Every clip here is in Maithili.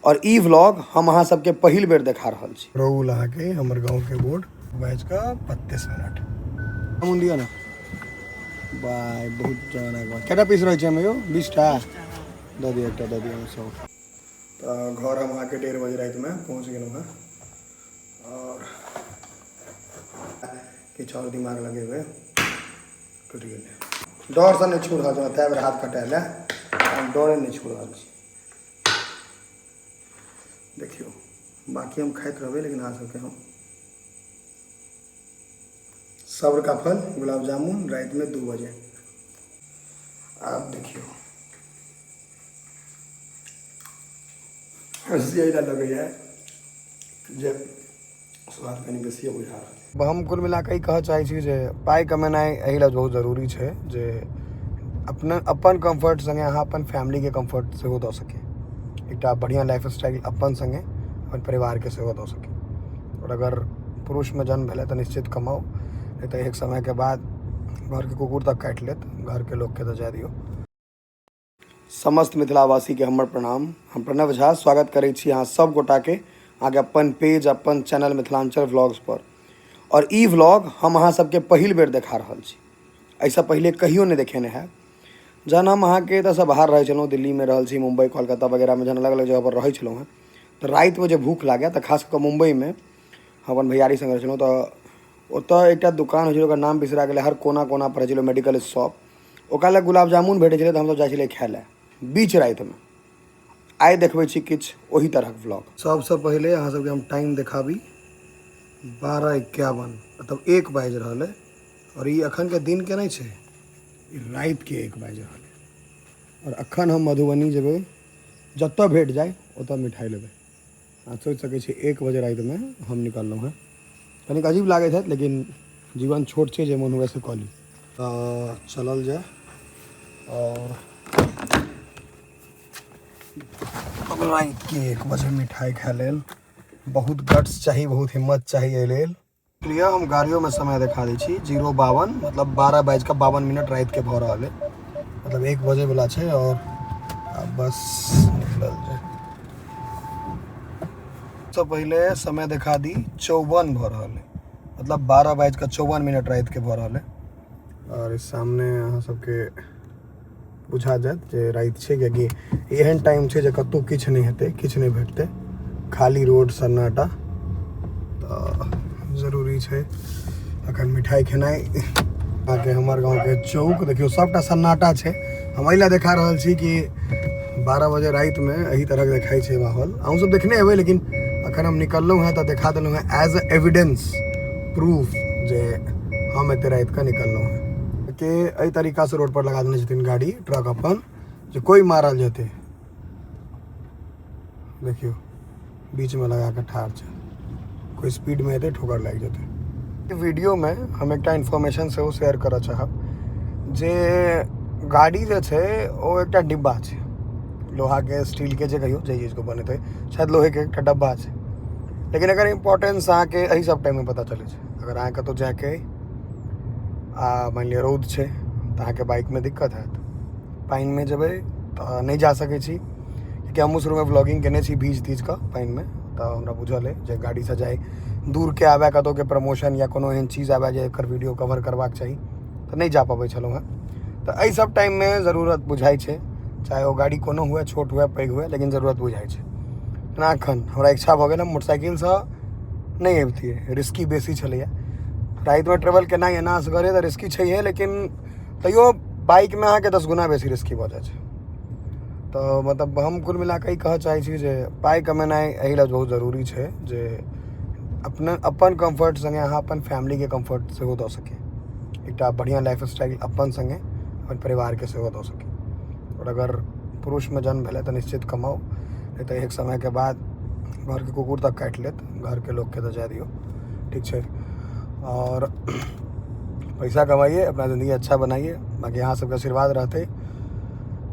आओर ई व्लॉग हम अहाँ सबके पहिल बेर देखा रहल छी। रौल अहाँके हमर गाँवके बोर्ड 2:32 जामुन दिअ ने बाय, बहुत जमानाके बाद। कएटा पीस रहै छै एहिमे यौ? 20टा दऽ दिअ, एकटा दऽ दिअ सब। तऽ घर हम अहाँके 1:30 बजे रातिमे पहुँच गेलहुँ हँ आओर किछु आओर दिमाग लगेबै, टूटि गेलै। डरसँ नहि छू रहल छै, तै बेर हाथ कटायल है, हम डरे नहि छू रहल छी। देखियौ, बाँकी हम खाइत रहबै, लेकिन अहाँ सबके हम सब्र का फल गुलाब जामुन रातिमे 2 बजे। आब देखियौ, हँसी एहि लए लगैए जे स्वाद कनि बेसिए बुझा रहल। हम कुल मिला कऽ ई कहऽ चाहै छी जे पाइ कमेनाइ एहि लए बहुत जरूरी छै जे अपना अपन कम्फर्ट सङ्गे अहाँ अपन फैमिलीके कम्फर्ट सेहो दऽ सकी, एकटा बढ़िआँ लाइफ स्टाइल अपन सङ्गे अपन परिवारके सेहो दऽ सकी। आओर अगर पुरुषमे जन्म भेलै तऽ निश्चित कमाउ, नहि तऽ एक समयके बाद घरके कुकुर तक काटि लेत, घरके लोकके तऽ जाय दियौ। समस्त मिथिलावासीके हमर प्रणाम। हम प्रणव झा स्वागत करै छी अहाँ सब गोटाके अहाँके अपन पेज अपन चैनल मिथिलाञ्चल व्लॉग्स पर। आओर ई व्लॉग हम अहाँ सबके पहिल बेर देखा रहल छी, एहिसँ पहिले कहियो नहि देखेने हैब। जहन हम अहाँके एतऽसँ बाहर रहै छलहुँ, दिल्लीमे रहल छी, मुम्बई कोलकाता वगैरहमे जहन अलग अलग जगहपर रहै छलहुँ हँ तऽ रातिमे जे भूख लागै तऽ खास कऽ कऽ मुम्बईमे हम अपन भैयारी सङ्गे रहै छलहुँ तऽ ओतऽ एकटा दोकान होइ छलै, ओकर नाम बिसरा गेलै, हर कोना कोनापर रहै छलै मेडिकल शॉप। ओकरा लग गुलाब जामुन भेटै छलै तऽ हमसभ जाइ छलियै खाय लए बीच रातिमे। आइ देखबै छी किछु ओही तरहक व्लॉग। सबसँ पहिले अहाँ सबके हम टाइम देखाबी, 12:51, मतलब 1 बाजि रहल अइ। आओर ई अखनके दिनके नहि छै, ई रातिके 1 बाजि रहल अइ। आओर अखन हम मधुबनी जेबै, जतऽ भेट जाय ओतऽ मिठाइ लेबै। अहाँ सोचि सकै छी 1 बजे रातिमे हम निकललहुँ हेँ। कनिक अजीब लागैत हैत, लेकिन जीवन छोट छै, जे मोन हुए से कऽ ली। तऽ चलल जाय। आओर रातिके 1 बजे मिठाइ खाय लेल बहुत गट्स चाही, बहुत हिम्मत चाही एहि लेल। लिअ, हम गाड़ियोमे समय देखा दै छी, 0:52, मतलब 12:52 रातिके भऽ रहल अइ, मतलब 1 बजेवला छै। आओर आब बस निकलल जाय। सबसँ पहिले समय देखा दी, 54 भऽ रहल अइ, मतलब 12:54 रातिके भऽ रहल अइ। आओर सामने अहाँ सबके बुझा जायत जे राति छै, कियाकि एहन टाइम छै जे कतहु किछु नहि हेतै, किछु नहि भेटतै, खाली रोड सन्नाटा। तऽ जरूरी छै अखन मिठाइ खेनाइ। अहाँके हमर गाँवके चौक देखियौ, सबटा सन्नाटा छै। हम एहि लए देखा रहल छी कि 12 बजे रातिमे एहि तरहक देखाइ छै माहौल। अहूँ सब देखने हेबै, लेकिन अखन हम निकललहुँ हेँ तऽ देखा देलहुँ हेँ एज अ एविडेंस प्रूफ जे हम एते रातिके निकललहुँ हेँ। के एहि तरीकासँ रोड पर लगा देने छथिन गाड़ी ट्रक अपन, जे कोइ मारल जेतै। देखियौ, बीचमे लगा कऽ ठाढ़ छै, कोइ स्पीडमे एतै ठोकर लागि जेतै। वीडियोमे हम एकटा इन्फॉर्मेशन सेहो शेयर करऽ चाहब जे गाड़ी जे छै ओ एकटा डिब्बा छै, लोहाके स्टीलके जे कहियौ, जे चीजके बनेतै, शायद लोहेके एकटा डब्बा छै। लेकिन एकर इम्पोर्टेंस अहाँके एहि सब टाइममे पता चलै छै। अगर अहाँ कतहु जाइके अइ आ मानि लिअ रौद छै तऽ अहाँके बाइकमे दिक्कत हैत, पानिमे जेबै तऽ नहि जा सकै छी, कियाकि हमहूँ शुरूमे व्लॉगिंग केने छी भीज तीज कऽ पानिमे, तऽ हमरा बुझल अइ जे गाड़ीसँ जाइ दूरके आबै कतहुके प्रमोशन या कोनो एहन चीज आबै जे एकर वीडियो कवर करबाक चाही तऽ नहि जा पबै छलहुँ हेँ। तऽ एहि सब टाइममे जरूरत बुझाइ छै, चाहे ओ गाड़ी कोनो हुए, छोट हुए पैघ हुए, लेकिन जरूरत बुझाइ छै। जेना एखन हमरा इच्छा भऽ गेल, हम मोटरसाइकिलसँ नहि अबितियै, रिस्की बेसी छलैए रातिमे ट्रेवल केनाइ एना असगरे, तऽ रिस्की छैहे, लेकिन तैयो बाइकमे अहाँके 10 गुना बेसी रिस्की भऽ जाइ छै। तऽ मतलब हम कुल मिलाकऽ ई कहऽ चाहै छी जे पाइ कमेनाइ एहि लए बहुत जरूरी छै जे अपना अपन कम्फर्ट सङ्गे अहाँ अपन फैमिलीके कम्फर्ट सेहो दऽ सकी, एकटा बढ़िआँ लाइफ स्टाइल अपन सङ्गे अपन परिवारके सेहो दऽ सकी। आओर अगर पुरुषमे जन्म भेलै तऽ निश्चित कमाउ, नहि तऽ एक समयके बाद घरके कुकुर तक काटि लेत, घरके लोकके तऽ जाय दियौ, ठीक छै। आओर पैसा कमाइए, अपना ज़िंदगी अच्छा बनाइए, बाकी अहाँ सबके आशीर्वाद रहतै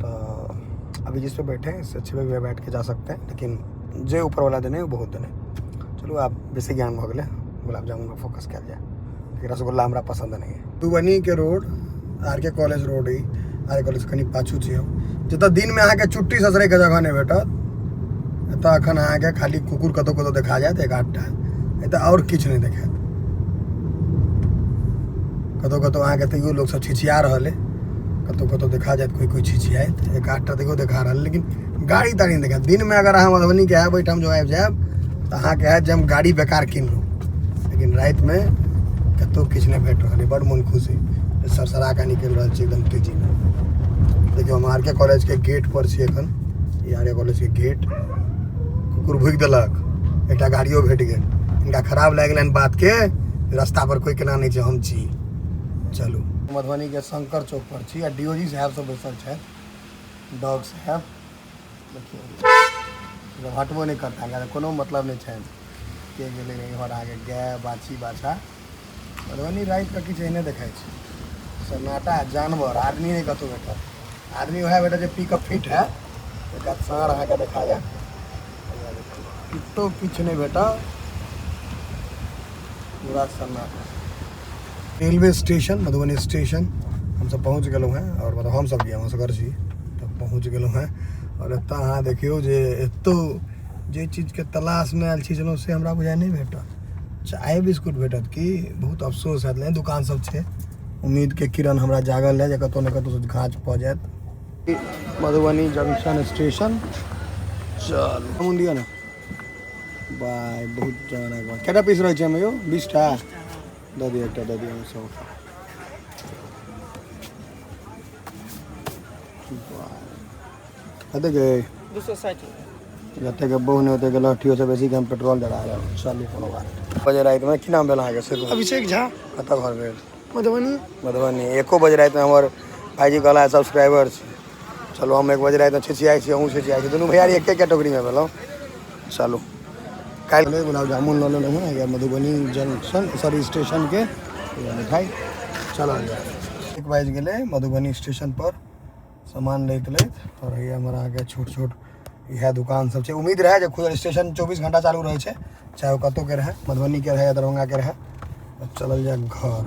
तऽ अभी जिस पे बैठे हैं इससे अच्छे पे भी बैठ के जा सकते हैं, लेकिन जे ऊपर वाला देने वो बहुत देने। चलू आब बेसी ज्ञान भऽ गेलै, गुलाब जामुन पर फोकस कयल जाय, लेकिन रसगुल्ला हमरा पसन्द नहि है। मधुबनीके रोड आर के कॉलेज रोड अइ, आर के कॉलेज कनि पाछू छी हम, जतऽ दिनमे अहाँके चुट्टी ससरैके जगह नहि भेटत एतऽ एखन अहाँके खाली कुकुर कतौ कतौ देखा जायत एक आधटा, एतऽ आओर किछु नहि देखायत। कतौ कतौ अहाँके तैयो लोक सब छिछिया रहल अइ, कतौ कतौ देखा जायत कोइ कोइ छिछियाइत, एक आधटा तैयो देखा रहल, लेकिन गाड़ी ताड़ी नहि देखायत। दिनमे अगर अहाँ मधुबनीके आयब, एहिठाम जो आबि जायब तऽ अहाँके हैत जे हम गाड़ी बेकार किनलहुँ, लेकिन रातिमे कतौ किछु नहि भेट रहल अइ। बड़ मोन खुश अइ, सरसरा कऽ निकलि रहल छी एकदम तेजीमे। देखियौ हम आर के कॉलेजके गेट पर छी एखन, ई आर के कॉलेजके गेट। कुकुर भुकि देलक, एकटा गाड़ियो भेट गेल। हिनका खराब लागि गेलनि बातके, रास्ता पर कोइ केना नहि छै, हम छी। चलू मधुबनीके शंकर चौक पर छी आ डी ओ जी साहेब सब बैसल छथि, डॉग साहेब। देखियौ हटबो नहि करता, हिनका कोनो मतलब नहि छनि के गेलै। इम्हर अहाँके गाय बाछी बाछा। मधुबनी रातिके किछु एहने देखाइ छै, सन्नाटा, जानवर, आदमी नहि कतहु भेटत। आदमी वएह भेटत जे पी कऽ फिट है। एक साँढ़ अहाँके देखा जायत, कतहु किछु नहि भेटत, पूरा सन्नाटा। रेलवे स्टेशन मधुबनी स्टेशन हमसब पहुँच गेलहुँ हेँ, आओर मतलब हमसब की, हम असगर छी तऽ पहुँच गेलहुँ हेँ। आओर एतऽ अहाँ देखियौ जे एतौ जे चीजके तलाशमे आयल छी छलहुँ से हमरा बुझाइ नहि भेटल। चाय बिस्कुट भेटत की, बहुत अफसोस हैत। नहि दुकान सब छै, उम्मीदके किरण हमरा जागल है जे कतहु ने कतहु घाच भऽ जायत। Madhubani junction station. चलू जामुन दिअ ने बाय, बहुत जमानाके बाद। कएटा पीस रहै छै एहिमे यौ? 20टा दऽ दिअ, एकटा दऽ दिअ सब। कतेक 260। जतेक बहु नहि ओतेक लहठियोसँ बेसीके हम पेट्रोल जरा रहल। चलू कोनो बात नहि। बजे रातिमे की नाम भेल अहाँके से कहू? अभिषेक झा। कतऽ घर भेल? मधुबनी। मधुबनी। 1 बजे रातिमे हमर भाइजी कहला सब्सक्राइबर छी। चलू हम 1 बजे रातिमे छिछियाइ छी, अहूँ छिछियाइ छी, दुनू भैयारी एके कैटेगरीमे भेलहुँ। चलू काल्हि गुलाब जामुन लऽ लेलहुँ हँ मधुबनी जंक्शन सॉरी स्टेशनके मिठाइ। चलल जाय। 1 बाजि गेलै मधुबनी स्टेशन पर सामान लैत लैत। आओर हैया हमर अहाँके छोट छोट इएह दुकान सब छै। उम्मीद रहै जे खुदर स्टेशन 24 घंटा चालू रहै छै, चाहे ओ कतहुके रहै, मधुबनीके रहै या दरभंगाके रहै। चलल जाय घर।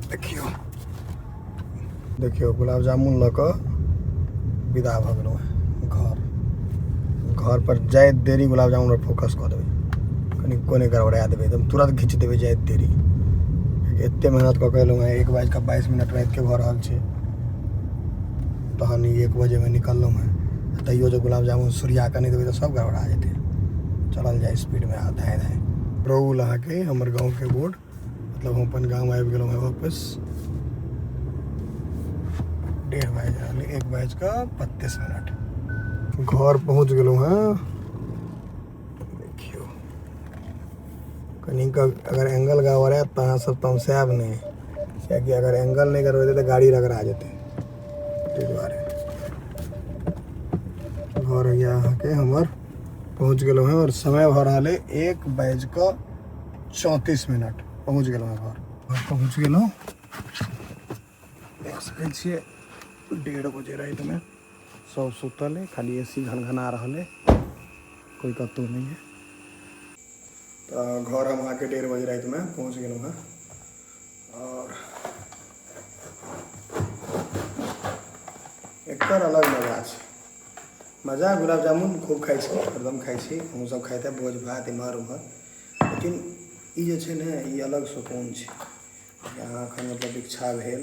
देखियौ देखियौ गुलाब जामुन लऽ कऽ विदा भऽ गेलहुँ घर। घर पर जाइत देरी गुलाब जामुन पर फोकस कऽ देबै, कनि कोने गड़बड़ा देबै, एकदम तुरंत घीच देबै जाइत देरी। एते मेहनत कऽ के एलहुँ हेँ, 1:22 रातिके भऽ रहल छै, तहन 1 बजेमे निकललहुँ हेँ, तैयो जे गुलाब जामुन सुरिया कऽ नहि देबै तऽ सब गड़बड़ा जेतै। चलल जाय स्पीडमे आ धाँय धाँय। रौल अहाँके हमर गाँवके बोर्ड, मतलब हम अपन गाम आबि गेलहुँ हेँ वापस। 1:30 बाजि रहल, 1:32 घर पहुँच गेलहुँ हेँ। देखियौ कनिक अगर एंगल गड़बड़ायत तऽ अहाँ सब तमसायब नहि, कियाकि अगर एंगल नहि गड़बड़ेतै तऽ गाड़ी रगड़ा जेतै, ताहि दुआरे। घर होइए अहाँके हमर, पहुँच गेलहुँ हेँ। आओर समय भऽ रहल अइ 1:34, पहुँच गेलहुँ हेँ घर। घर पहुँच गेलहुँ, देख सकै छियै 1:30 बजे रातिमे सब सुतल अइ, खाली ए सी घनघना रहल अइ, कोइ कतहु नहि अइ। तऽ घर हम अहाँके 1:30 बजे रातिमे पहुँच गेलहुँ हेँ। आओर एकर अलग मजा छै, मजा गुलाब जामुन खूब खाइ छी, हरदम खाइ छी, हमहूँ सब खाइत हैब भोज भात एम्हर ओम्हर, लेकिन ई जे छै ने ई अलग सुकून छै। अहाँ एखन मतलब इच्छा भेल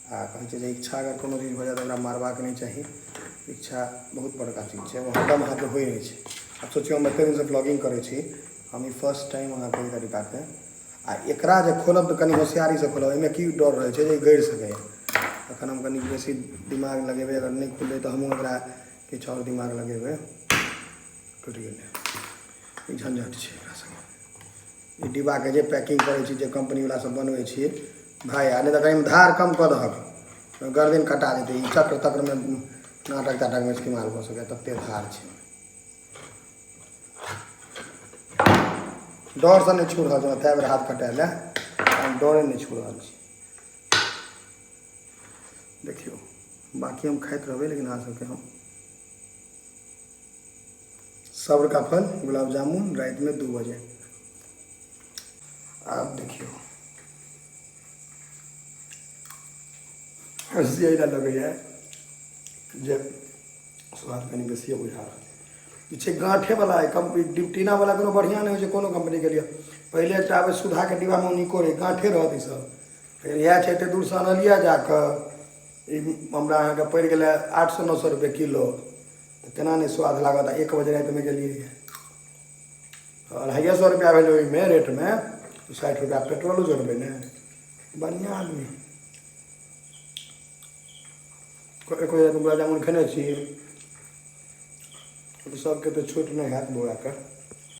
आ कहै छै जे इच्छा अगर कोनो चीज भऽ जाय तऽ ओकरा मारबाक नहि चाही। इच्छा बहुत बड़का चीज छै, ओ हरदम अहाँके होइ नहि छै। आब सोचियौ हम एते दिनसँ ब्लॉगिंग करै छी, हम ई फर्स्ट टाइम अहाँके एहि तरीकाके आ एकरा जे खोलब तऽ कनि होशियारीसँ खोलब। एहिमे की डर रहै छै जे ई गड़ि सकैए। एखन हम कनि बेसी दिमाग लगेबै, अगर नहि खुललै तऽ हमहूँ एकरा किछु आओर दिमाग लगेबै। टूटि गेलै, ई झंझट छै एकरा सङ्गे। ई डिब्बाके जे पैकिंग करै छी, जे कम्पनीवला सब बनबै छियै भाय, आ नहि तऽ कनि धार कम कऽ दहक, गर्दन कटा जेतै। ई चक्र तक्रमे नाटक ताटकमे इस्तेमाल भऽ सकैए, तते धार छै। डरसँ नहि छू रहल छै, तै बेर हाथ कटायल हम डरे नहि छू रहल छी। देखियौ बाँकी हम खाइत रहबै, लेकिन अहाँ सबके हम सब्र का फल गुलाब जामुन रातिमे 2 बजे। आब देखियौ हँसी अइला लगैए। जे स्वाद कनि बेसिए बुझा रहल छै। ई छै गाँठेवला कम्पनी, टीनावला कोनो बढ़िआँ नहि होइ छै कोनो कम्पनीके लिए। पहिले एकटा आबै सुधाके डिब्बामे, ओ नीको रहै, गाँठे रहत ईसब। लेकिन इएह छै, एतेक दूरसँ आनलियै जाकऽ, ई हमरा अहाँके पड़ि गेलै 800 900 रुपैए किलो, तऽ केना नहि स्वाद लागत? आ 1 बजे रातिमे गेलियै, 250 रुपैआ भेलै ओहिमे रेटमे, 60 रुपैआ पेट्रोलो जोड़बै ने। बढ़िआँ आदमी। एक बजे गुलाब जामुन खेने छी, सबके तऽ छूट नहि हैत बौआके।